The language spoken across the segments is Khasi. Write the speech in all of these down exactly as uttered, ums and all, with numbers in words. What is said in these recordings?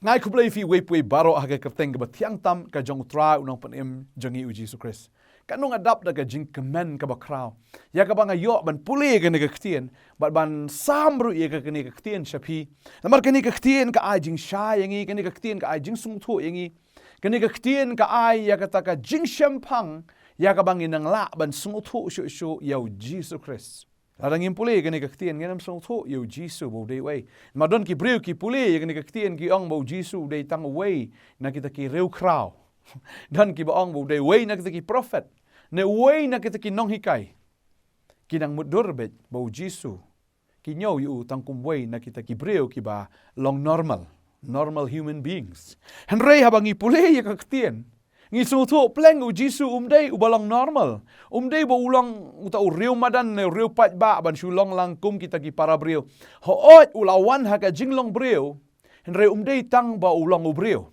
Nga ai khublei ïa phi uwei pa uwei baroh ha ka kyrteng kaba thiang tam ka jong U Trai U Nongpynim jong ngi U Jisu Khrist. Ka nongdap da ka jingkmen kaba khraw ïa kaba nga ïoh ban pule kane ka ktien bad ban sam ruh ïa kane ka ktien sha phi. Namar kane ka ktien ka ai jingshai ïa ngi, kane ka ktien ka ai jingsngewthuh ïa ngi. Kane ka ktien ka ai ïa kata ka jingshemphang ïa kaba ngin nang lah ban sngewthuh shuh shuh ïa U Jisu Khrist. Lada ngim pule kane ka ktien, ngim sngewthuh ïa U Jisu ba u dei uei. Namar don ki briew ki pule ïa kane ka ktien ki ong ba U Jisu u dei tang uwei na kita ki riewkhraw. Don kiba ong ba u dei uwei na kita ki prophet, ne uwei na kita ki nonghikai. Ki nang mutdur beit ba U Jisu, ki ñiew ïa u tang kum uwei na kita ki briew kiba long normal, normal human beings. Hynrei haba ngi pule ïa ka ktien, ngi sngewthuh pleng U Jisu um dei uba long normal. Um dei ba u long uta u riewmadan ne u riewpaidbah ban shu long lang kum kita ki para briew. Hooid, u la wan ha ka jinglong briew, hynrei um dei tang ba u long u briew.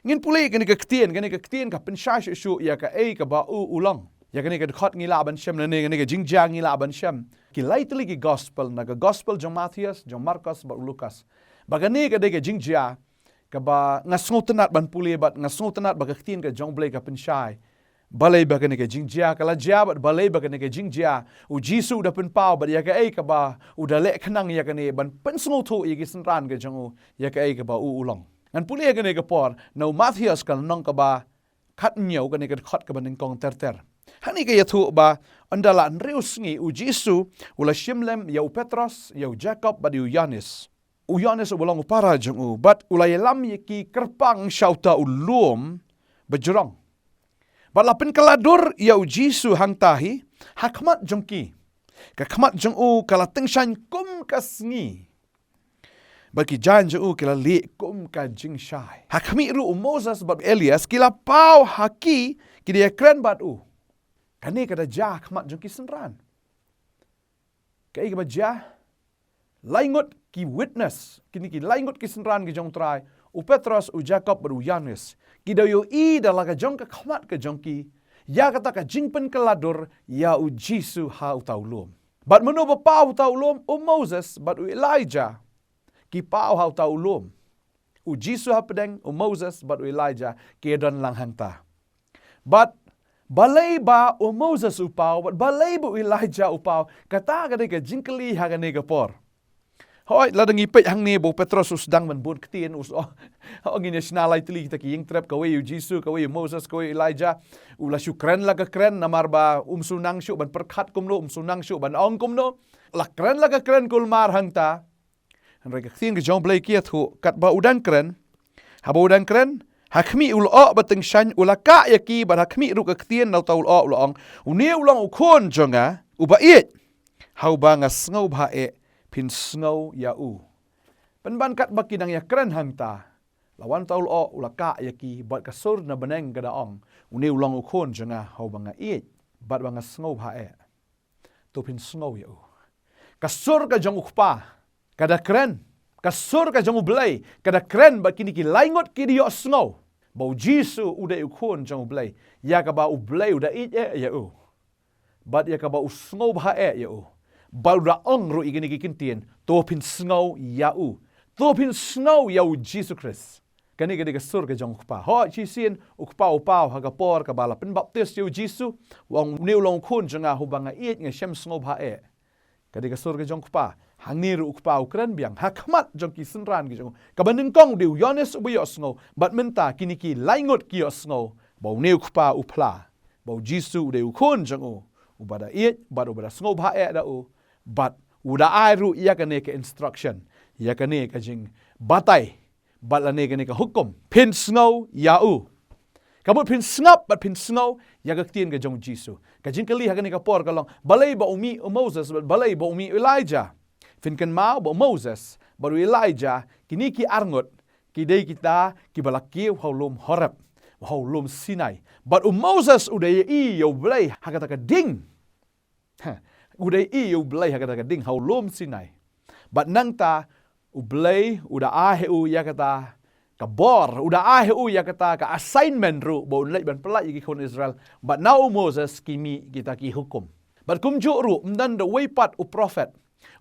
Ngin pule kane ka ktien, kane ka ktien ka pynshai shuh shuh ïa kaei kaba u u long. Ïa kane ka dkhot ngi lah ban shem lane kane ka jingjia ngi lah ban shem. Ki lai tylli ki gospel, na ka gospel jong Mathaios, jong Markos bad u Lukas. Ba kane ka dei ka jingjia kaba nga sngewtynnat ban pule bad nga sngewtynnat ba ka ktien ka jong U Blei ka pynshai. Balei ba kane ka jingjia ka la jia bad balei ba kane ka jingjia U Jisu u da pynpaw bad ïa kaei kaba u da leh khnang ïa kane ban pynsngewthuh ïa ki synran ka jong u ïa kaei kaba u u long. Ngan pule ïa kane ka por na u Mathaios ka lynnong kaba khathynñiew, kane ka dkhot kaba nyngkong ter ter. Hangne ka ïathuh ba ynda la hynriew sngi U Jisu u la shim lem ïa u Petros, ïa u Jakob bad ïa u Ïoannis. U Ïoannis uba long u para jong u, bad u la ïalam ïa ki kyrpang sha uta u lum bajrong. Bad la pynkylla dur ïa U Jisu hangta hi ha khmat jong ki. Ka khmat jong u ka la tyngshaiñ kum ka sngi, bad ki jaiñ jong u ki la lieh kum ka jingshai. Ha khmih ruh u Moses bad u Elias ki la paw ha ki, ki da ïakren bad u. Kane ka da jia ha khmat jong ki synran. Kaei kaba jia? Lai ngut ki witness, kine ki lai ngut ki synran ki jong U Trai, u Petros, u Jakob bad u Ïoannis, ki da ïohi da la ka jong ka khmat ka jong ki ïa kata ka jingpynkylla dur ïa U Jisu ha uta u lum. Bad mano ba paw ha uta u lum? U Moses bad u Elijah ki paw ha uta u lum. U Jisu hapdeng, u Moses bad u Elijah ki don lang hangta. Bad balei ba u Moses u paw bad balei ba u Elijah u paw? Kata ka dei ka jingkylli ha kane ka por. Hooid, lada ngi peit hangne ba u Petros u sdang ban bud ktien, u s-, oh, oh, ngin ïa shna lai tylli kita ki ïingtrep, kawei u Jisu, kawei u Moses, kawei u Elijah. U la shu kren la ka kren, namar ba um shu nang shuh ban pyrkhat kumno, um shu nang shuh ban ong kumno. La kren la ka kren kulmar hangta. Hynrei ka ktien ka jong U Blei ka ïathuh, katba u dang kren, haba u dang kren, ha khmih u lyoh ba tyngshaiñ u la kah ïa ki, bad ha khmih ruh ka ktien na uta u lyoh u la ong, une u long u khun jong nga uba ïeit, ha uba nga sngewbha eh, phin sngew ïa u. Pynban katba ki dang ïakren hangta, la wan uta u lyoh u la kah ïa ki, bad ka sur na bneng ka da ong, une u long u khun jong nga, ha uba nga ïeit bad ba nga sngewbha eh. To phin sngew ïa u. Ka sur ka jong u Kpa ka da kren. Ka sur ka jong U Blei ka da kren bad kine ki lai ngut ki da ïohsngew ba u Jisu u dei u khun jong U Blei, ïa kaba U Blei u da ïeit eh ïa u, bad ïa kaba u sngewbha eh ïa u. Bad u da ong ruh ïa kine ki ktien, to phin sngew ïa u. To phin sngew ïa u Jisu Khrist. Kane ka dei ka sur ka jong u Kpa. Hooid, shisien u Kpa u paw ha ka por kaba la pynbaptis ïa u Jisu, u ong, une u long u khun jong nga, ha uba nga ïeit, nga shem sngewbha eh. Ka dei ka sur ka jong u Kpa. Hangne ruh u Kpa u kren biang ha khmat jong ki synran ki jong u. Kaba nyngkong u dei u Ïoannis uba ïohsngew, bad mynta kine ki lai ngut ki ïohsngew ba une u Kpa u phla, ba u Jisu u dei u khun jong u, uba da ïeit bad uba da sngewbha eh da u. Bad u da ai ruh ïa kane ka instruction, ïa kane ka jingbatai, bad lane kane ka hukum, phin sngew ïa u. Ka mut phin sngap bad phin sngew ïa ka ktien ka jong u Jisu. Ka jingkylli ha kane ka por ka long, balei ba u mih u Moses bad balei ba u mih u Elijah? Phin kynmaw ba u Moses bad u Elijah, kine ki arngut, ki dei kita kiba la kiew ha u lum Horeb, ha u lum Sinai. Bad u Moses u da ïohi ïa U Blei ha kata ka ding. Ha, u da ïohi ïa U Blei ha kata ka ding ha u lum Sinai. Bad nangta U Blei u da ai ha u ïa kata ka bor, u da ai ha u ïa kata ka assignment ruh ba un leit ban pyllait ïa ki khun Israel. Bad na u Moses ki mih kita ki hukum. Bad kumjuh ruh ym don da uwei pat u prophet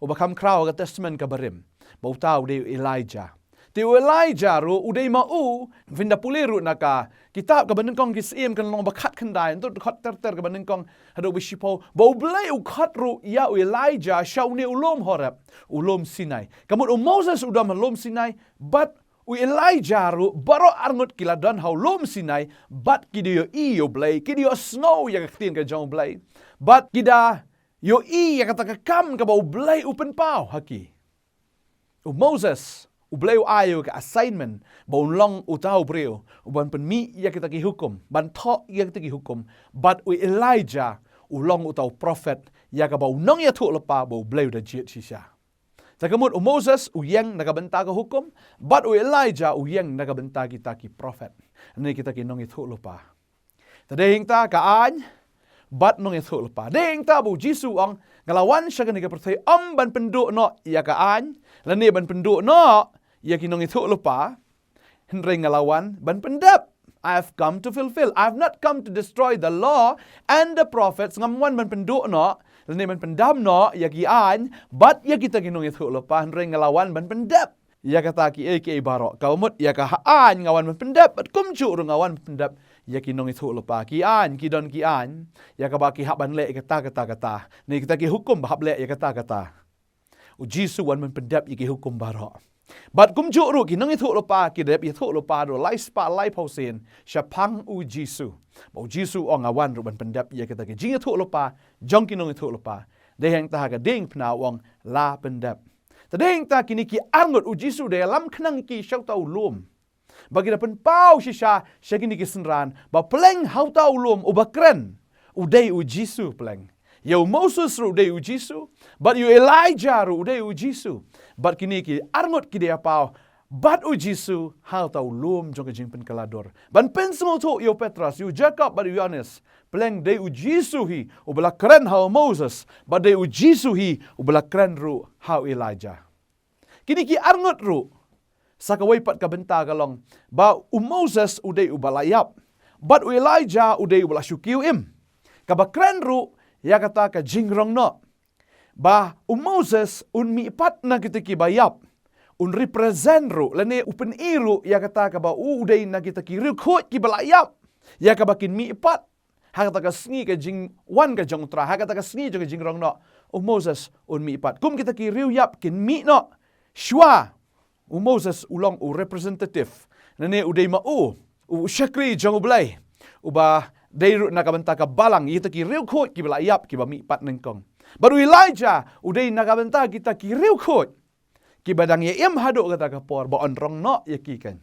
uba kham khraw ha ka Testament kaba rim, ba uta u dei u Elijah. Te u Elijah ruh u dei ma u, phin da pule ruh na ka kitab kaba nyngkong ki Syiem ka lynnong ba khatkhyndai, naduh dkhot ter ter kaba nyngkong haduh ba shiphew, ba U Blei u khot ruh ïa u Elijah sha une u lum Horeb, u lum Sinai. Ka mut u Moses u don ha lum Sinai, bad u Elijah ruh, baroh arngut ki la don ha u lum Sinai, bad ki da ïohi ïa U Blei, ki da ïohsngew ïa ka ktien ka jong U Blei. Bad ki da ïohi ïa kata ka kam kaba U Blei u pynpaw ha ki. U Moses, U Blei u ai ïa u ka assignment, ba un long uta u briew uban pynmih ïa kita ki hukum, ban thoh ïa kita ki hukum, bad u Elijah u long uta u prophet, ïa kaba u nongïathuhlypa ba U Blei u da jied shisha. Te ka mut u Moses u ïeng na ka bynta ka hukum, bad u Elijah u ïeng na ka bynta kita ki prophet, ne kita ki nongïathuhlypa. Te dei hangta ka aiñ bad nongïathuhlypa. Dei hangta ba u Jisu u ong, nga la wan sha kane ka pyrthei ym ban pynduh noh ïa ka aiñ, lane ban pynduh noh ïa ki nongïathuhlypa, hynrei nga la wan ban pyndep. I have come to fulfill. I have not come to destroy the law and the prophets. Ngam wan ban pynduh noh, lane ban pyndam noh ïa ki aiñ bad ïa kita ki nongïathuhlypa, hynrei nga la wan ban pyndep ïa kata kiei kiei baroh. Kaba mut ïa ka aiñ nga wan ban pyndep, bad kumjuh ruh nga wan ban pyndep ïa ki nongïathuhlypa. Ki aiñ, ki don ki aiñ, ïa kaba ki hap ban leh ïa kata, kata, kata, ne kita ki hukum ba hap leh ïa kata, kata. U Jisu u wan ban pyndep ïa ki hukum baroh. Bad kumjuh ruh ki nongïathuhlypa ki dep ïathuhlypa haduh lai spah laiphew sien shaphang u Jisu. Ba u Jisu u ong, nga wan ruh ban pyndep ïa kita ki jingïathuhlypa jong ki nongïathuhlypa. Dei hangta ha ka diengphna u ong, la pyndep. Te dei hangta kine ki arngut u Jisu u da ïalam khnang ïa ki sha uta u lum, ba ki da pynpaw shisha sha kine ki synran ba pleng ha uta u lum uba kren u dei u Jisu pleng. Ïa u Moses ruh u dei u Jisu, bad ïa u Elijah ruh u dei u Jisu. Bad kine ki arngut ki da ïapaw bad u Jisu ha uta u lum jong ka jingpynkylla dur, ban pynsngewthuh ïa u Petros, ïa u Jakob bad ïa u Ïohannes, pleng dei u Jisu hi uba la kren ha u Moses, bad dei u Jisu hi uba la kren ruh ha u Elijah. Kine ki arngut ruh, sa kawei pat ka bynta ka long ba u Moses u dei uba la ïap, bad u Elijah u dei uba la shu kiew im. Kaba kren ruh ïa kata ka jingrong noh, ba u Moses un mihpat na kita kiba ïap, un represent ruh, lane u pyni ruh ïa kata kaba u, u dei na kita ki riewkhuid kiba la ïap, ïa kaba kin mihpat ha kata ka sngi ka jingwan ka jong U Trai, ha kata ka sngi jong ka jingrong noh. U Moses un mihpat. Kum kita ki riewïap kin mih noh, shuwa u Moses u long u representative, lane u dei ma u, u shakri jong U Blei, uba dei ruh na ka bynta ka balang ïa kita ki riewkhuid kiba la ïap kiba mihpat nyngkong. Bad u Elijah u dei na ka bynta kita ki riewkhuid kiba dang ïa im haduh kata ka por ba yn rong noh ïa ki kan.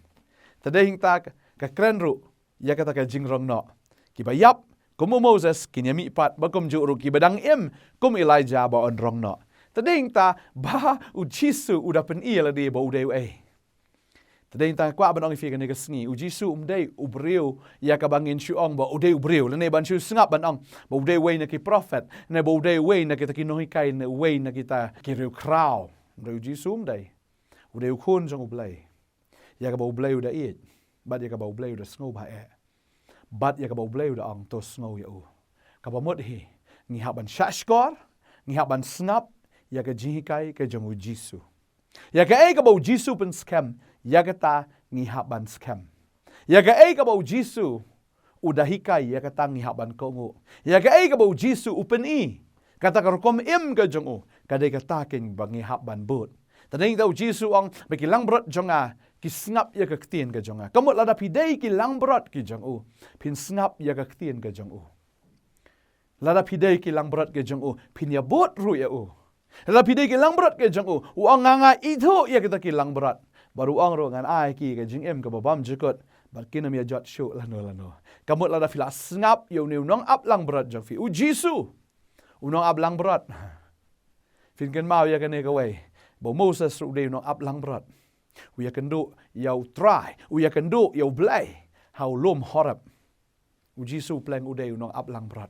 Te dei hangta ka kren ruh ïa kata ka jingrong noh. Kiba ïap kum u Moses kin ïa mihpat, bad kumjuh ruh kiba dang im kum Elijah ba yn rong noh. Te dei hangta ba u Jisu u da pyni ïa lade ba u dei uei. Te dei hangta nga kwah ban ong ïa phi kane ka sngi, u Jisu um dei u briew ïa kaba ngin shu ong ba u dei u briew, lane ban shu sngap ban ong ba u dei uwei na ki prophet, ne ba u dei uwei na kita ki nonghikai, ne uwei na kita ki riewkhraw. Hynrei u Jisu um dei. U dei u Khun jong U Blei, ïa kaba U Blei u da ïeit, bad ïa kaba U Blei u da sngewbha eh, bad ïa kaba U Blei u da ong, to sngew ïa u. Kaba mut hi, ngi hap ban shahshkor, ngi hap ban sngap ïa ka jinghikai ka jong u Jisu. Ïa kaei kaba u Jisu pynskhem, ïa kata ngi hap ban skhem. Ïa kaei kaba u Jisu u da hikai, ïa kata ngi hap ban kohnguh. Ïa kaei kaba u Jisu u pyni, kata ka rukom im ka jong u, ka dei kata keiñ ba ngi hap ban bud. Te dei hangta u Jisu u ong ba ki langbrot jong nga ki sngap ïa ka ktien ka jong nga. Ka mut lada phi dei ki langbrot ki jong u, phin sngap ïa ka ktien ka jong u. Lada phi dei ki langbrot ki jong u, phin ïa bud ruh ïa u. Lada phi dei ki langbrot ki jong u, u ong nga, nga ithuh ïa kita ki langbrot. Bad u ong ruh ngan ai ki ka jingim kaba bymjukut, bad kin ym ïa jot shuh lano lano. Ka mut lada phi la sngap ïa une u nongap langbrot jong phi, u Jisu, u nongap langbrot. Phin kynmaw ïa kane kawei, ba u Moses ruh u dei u nongap langbrot. U ïakynduh ïa U Trai, u ïakynduh ïa U Blei ha u lum Horeb. U Jisu pleng u dei u nongap langbrot.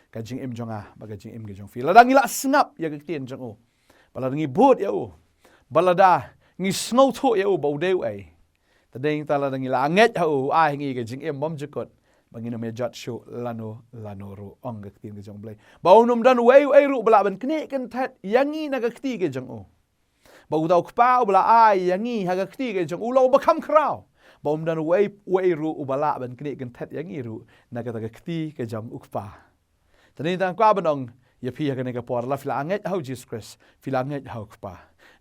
Ka jingim jong nga bad ka jingim ka jong phi, lada ngi la sngap ïa ka ktien jong u, bad lada ngi bud ïa u, bad lada ngi sngewthuh ïa u ba u dei uei, te dei hangta lada ngi la ngeit ha u, u ai ha ngi ka jingim bymjukut, ba ngin ym ïa jot shuh lano lano ruh, ong ka ktien ka jong U Blei. Ba un ym don uei uei ruh ba lah ban knieh kynthet ïa ngi na ka kti ka jong u. Ba uta u Kpa uba la ai ïa ngi ha ka kti ka jong u long uba kham khraw, ba um don uei uei ruh uba lah ban knieh kynthet ïa ngi ruh na kata ka kti ka jong u Kpa. Te ngi tang kwah ban ong ïa phi ha kane ka por, lada phi la ngeit ha u Jisu Khrist, phi la ngeit ha u Kpa.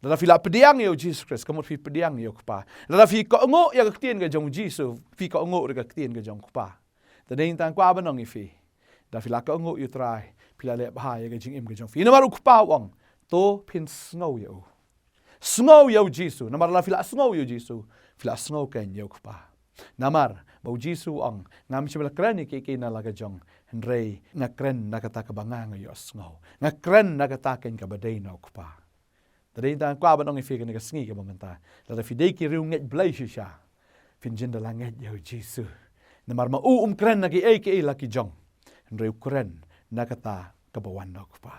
Lada phi la pdiang ïa u Jisu Khrist, ka mut phi pdiang ïa u Kpa. Lada phi kohnguh ïa ka ktien ka jong u Jisu, phi kohnguh ruh ka ktien ka jong u Kpa. Te ngi tang kwah ban ong ïa phi, lada phi la kohnguh ïa u Trai, phi la leh bha ïa ka jingim ka jong phi. Namar u Kpa u ong, to phin sngew ïa u. Sngew ïa u Jisu, namar lada phi la sngew ïa u Jisu, phi la sngew kein ïa u Kpa. Namar ba u Jisu u ong, ngam shym la kren ïa kiei kiei na la ka jong, hynrei nga kren na kata kaba nga nga ïohsngew. Nga kren na kata kein kaba dei na u Kpa. Te dei tang kwah ban ong ïa phi kane ka sngi kaba mynta, lada phi dei ki riewngeit Blei shisha, phin jin da la ngeit ïa u Jisu. Namar ma u um kren na kiei kiei la ki jong, hynrei u kren na kata kaba wan na u Kpa.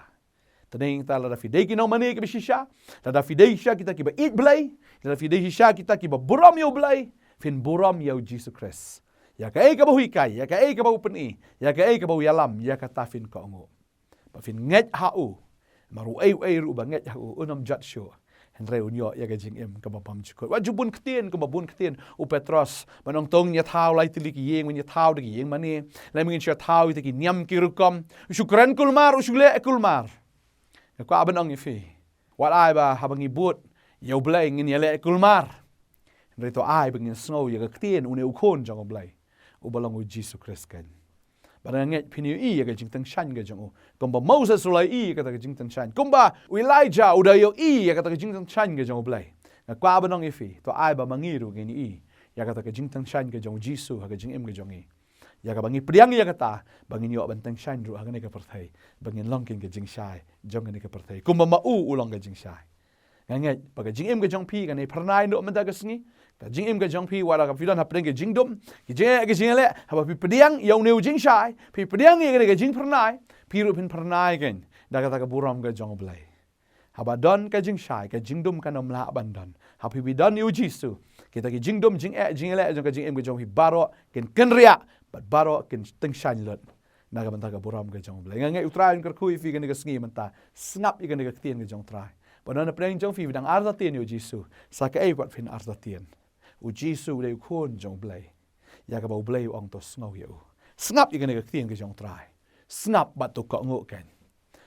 Te dei tang lada phi dei ki nongmane kiba shisha, lada phi dei shisha kita kiba ïeit Blei, lada phi dei shisha kita kiba burom ïa u Blei, phin burom ïa u Jisu Khrist. Ïa kaei kaba u hikai, ïa kaei kaba u pyni, ïa kaei kaba u ïalam, ïa kata phin kohnguh. Ba phin ngeit ha u. Namar uei uei ruh uba ngeit ha u, un ym jot shuh, hynrei un ïoh ïa ka jingim kaba bymjukut. Wat ju bun ktien kumba bun ktien u Petros, ban ong to ngin ïathaw lai tylli ki ïing, ngin ïathaw da ki ïing mane, lane ngin shu ïathaw ïa kita ki niam ki rukom. U shu kren kulmar, u shu leh kulmar. Nga kwah ban ong ïa phi, wat ai ba haba ngi bud ïa u Blei ngin ïaleh kulmar, hynrei to ai ba ngin sngew ïa ka ktien une u Khun jong u Blei, uba long u Jisu Khrist kein. Bad nga ngeit phin ïohi ïa ka jingtyngshaiñ ka jong u, kumba Moses u la ïohi ïa kata ka jingtyngshaiñ, kumba u Elijah u da ïohi ïa kata ka jingtyngshaiñ ka jong u Blei. Nga kwah ban ong ïa phi, to ai ba ma ngi ruh ngin ïohi ïa kata ka jingtyngshaiñ ka jong u Jisu ha ka jingim ka jong ngi. Ïa kaba ngi pdiang ïa kata, ba ngin ïoh ban tyngshaiñ ruh ha kane ka pyrthei, ba ngin long kein ka jingshai jong kane ka pyrthei, kumba ma u u long ka jingshai. Nga ngeit ba ka jingim ka jong phi kane phyrnai noh mynta ka sngi. Ka jingim ka jong phi, wat la ka phi don hapdeng ka jingdum, ka jingeh, ka jingeh, haba phi pdiang ïa une u jingshai, phi pdiang ïa kane ka jingphyrnai, phi ruh phin phyrnai kein da kata ka burom ka jong u Blei. Haba don ka jingshai, ka jingdum kan ym lah ban don. Haba phi don ïa u Jisu, kita ki jingdum, jingeh, jingeh jong ka jingim ka jong phi baroh kin kynriah, bad baroh kin tyngshaiñ lut na ka bynta ka burom ka jong u Blei. Nga ngeit u Trai un kyrkhu ïa phi kane ka sngi mynta. Sngap ïa kane ka ktien ka jong u Trai. Ba don hapdeng jong phi ba dang artatien ïa u Jisu, sa kaei pat phin artatien. U Jisu u dei u Khun jong u Blei, ïa kaba u Blei u ong to sngew ïa u. Sngap ïa kane ka ktien ka jong u Trai. Sngap bad to kohnguh kein.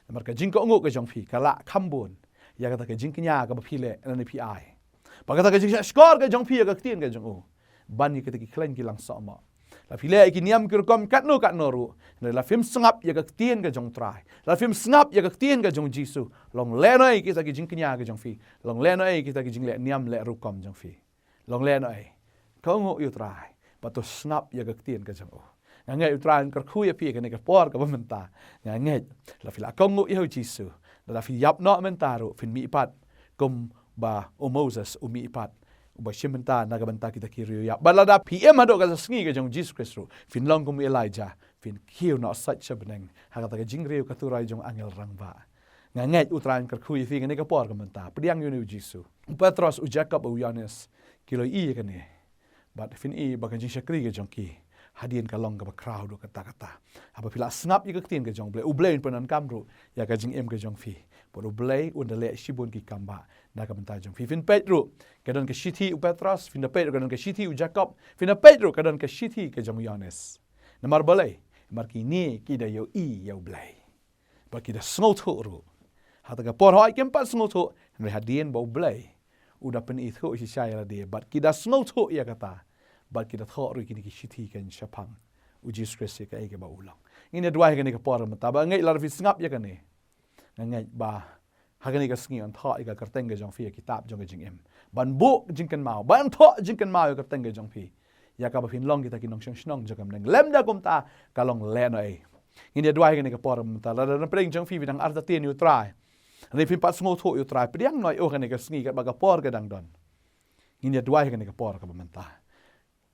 Namar ka jingkohnguh ka jong phi ka lah kham bun ïa kata ka jingkñia kaba phi leh lane phi ai. Bad kata ka jingshahshkor ka jong phi ïa ka ktien ka jong u, ban ïa kita ki khleiñ ki lang sohmoh. La phi leh ïa ki niam ki rukom katno katno ruh, hynrei la phim sngap ïa ka ktien ka jong u Trai, la phim sngap ïa ka ktien ka jong u Jisu, long lehnohei kita ki jingkñia ka jong phi, long lehnohei kita ki jingleh niam leh rukom jong phi. Long lehnohei. Kohnguh ïa u Trai bad to sngap ïa ka ktien ka jong u. Nga ngeit u Trai un kyrkhu ïa phi kane ka por kaba mynta. Nga ngeit la phi la kohnguh ïa u Jisu, lada phi ïap noh mynta ruh phin mihpat kumba u Moses u mihpat, uba shim bynta na ka bynta kita ki riew ïap. Bad lada phi im haduh ka sngi ka jong u Jisu Khrist ruh, phin long kum u Elijah, phin kiew noh sait sha bneng ha kata ka jingriew ka turoi jong u angel rangbah. Nga ngeit u Trai un kyrkhu ïa phi kane ka por kaba mynta. Pdiang ïa une u Jisu. U Petros, u Jakob, u Ïoannis, ki la ïohi ïa kane. Bad phin i ba ka jingshakri ka jong ki hadien ka long kaba khraw haduh katta katta. Haba phi la sngap ïa ka ktien ka jong u Blei, u Blei un pyndonkam ruh ïa ka jingim ka jong phi. Bad u Blei un da leh shibun ki kambah na ka bynta jong phi. Phin peit ruh ka don ka shithi u Petros, phin da peit ruh ka don ka shithi u Jakob, phin da peit ruh ka don ka shithi ka jong u Ïoannis. Namar balei? Namar kine ki da ïohi ïa u Blei. Bad ki da sngewthuh ruh. Hata ka por hooid kim pat sngewthuh, hynrei hadien ba u Blei u da pynithuh shisha ïa lade, bad ki da sngewthuh ïa kata. Bad ki da thoh ruh ïa kine ki shithi kein shaphang u Jisu Khrist, ïa kaei kaba u long. Ngin ïa duwai ha kane ka por mynta, ba nga ngeit lada phi sngap ïa kane, nga ngeit ba ha kane ka sngi yn thoh ïa ka kyrteng ka jong phi ha ka kitab jong ka jingim, ban buh jingkynmaw, ban thoh jingkynmaw ïa ka kyrteng ka jong phi, ïa kaba phin long kita ki nongshong shnong jong ka bneng. Lymda kumta, ka long lehnohei. Ngin ïa duwai ha kane ka por mynta, lada na pdeng jong phi phi dang artatien ïa u Trai, lane phim pat sngewthuh ïa u Trai, pdiang noh ïa u ha kane ka sngi katba ka por ka dang don. Ngin ïa duwai ha kane ka por kaba mynta.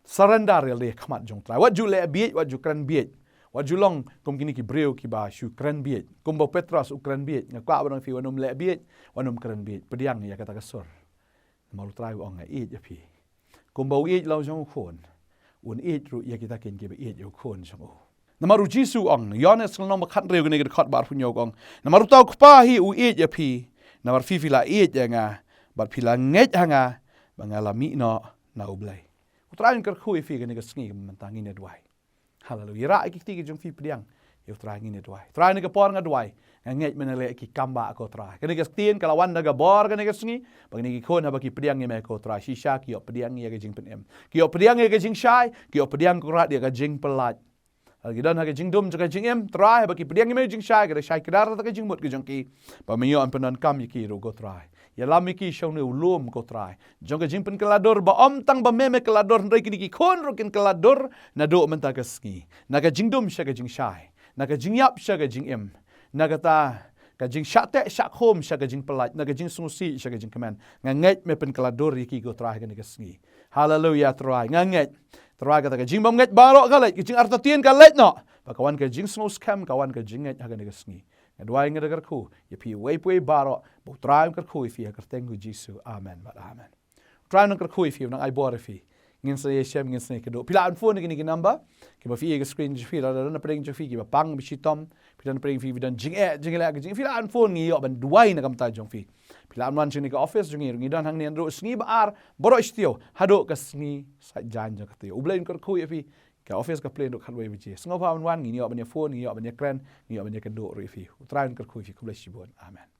Surrender ïa lade ha khmat jong u Trai. Wat ju leh bieit, wat ju kren bieit. Wat ju long kum kine ki briew kiba shu kren bieit. Kumba u Petros u kren bieit. Nga kwah ban ong ïa phi, wat nym leh bieit, wat nym kren bieit. Pdiang ïa kata ka sur. Namar u Trai u ong, nga ïeit ïa phi. Kumba u ïeit la u jong u Khun, un ïeit ruh ïa kita kein kiba ïeit ïa u Khun jong u. Namar u Jisu u ong, Ïoannis lynnong ba khathynriew, kane ka dkhot ba arphew hynñiew ka ong, namar uta u Kpa hi u ïeit ïa phi, namar phi phi la ïeit ïa nga, bad phi la ngeit ha nga ba nga la mih noh na U Blei. U Trai un kyrkhu ïa phi kane ka sngi, mynta ngin ïa duwai. Haleluya. Ïa rah ïa ki kti ki jong phi, pdiang ïa U Trai, ngin ïa duwai. Trai, kane ka por nga duwai, nga ngeit me na leh ki kam ba ko Trai. Kane ka ktien ka la wan da ka bor kane ka sngi ba kine ki khun haba ki pdiang ïa me ko Trai, shisha ki ïoh pdiang ïa ka jingpynim, ki ïoh pdiang ïa ka jingshai, ki ïoh pdiang ko Trai ïa ka jingpyllait. Haba ki don ha ka jingdum jong ka jingim, Trai, haba ki pdiang ïa me jingshai, ka da shai kdar da ka jingmut ka jong ki, ba me ïoh ban pyndonkam ïa ki ruh ko Trai. Ïalam ïa ki sha une u lum ko Trai jong ka jingpynkylla dur, ba ym tang ba me me kylla dur, hynrei kine ki khun ruh kin kylla dur naduh mynta ka sngi, na ka jingdum sha ka jingshai, na ka jingïap sha ka jingim, na kata ka jingshah teh shah khum sha ka jingpyllait, na ka jingsngewsih sha ka jingkmen. Nga ngeit me pynkylla dur ïa ki ko Trai kane ka sngi. Haleluya Trai, nga ngeit. Trai, kata ka jingbymngeit baroh ka leit, ka jingartatien ka leit noh, ba ka wan ka jingsngewskhem, ka wan ka jingngeit ha kane ka sngi. Nga duwai, nga da kyrkhu ïa phi uwei pa uwei baroh, ba U Trai un kyrkhu ïa phi ha ka kyrteng U Jisu. Amen bad amen. U Trai un kyrkhu ïa phi, un nang ai bor ïa phi. Ngin sa ïashem, ngin sa ïakynduh. Phi lah ban phone ïa kine ki number kiba phi ïohi ha ka screen jong phi, lada don na pdeng jong phi kiba pang, ba shitom, phi don na pdeng phi ba don jingeh jingeh, ka jing, phi lah ban phone, ngi ïoh ban duwai na ka bynta jong phi. Phi lah ban wan sha kane ka office jong ngi ruh, ngi don hangne naduh sngi ba ar baroh shi taïew haduh ka sngi Saitjaiñ jong ka taïew. U Blei un kyrkhu ïa phi. Ka office ka plie naduh khatwei baje. Sngewbha ban wan, ngin ïoh ban ïaphone, ngin ïoh ban ïakren, ngin ïoh ban ïakynduh ruh ïa phi. U Trai un kyrkhu ïa phi. Khublei shibun. Amen.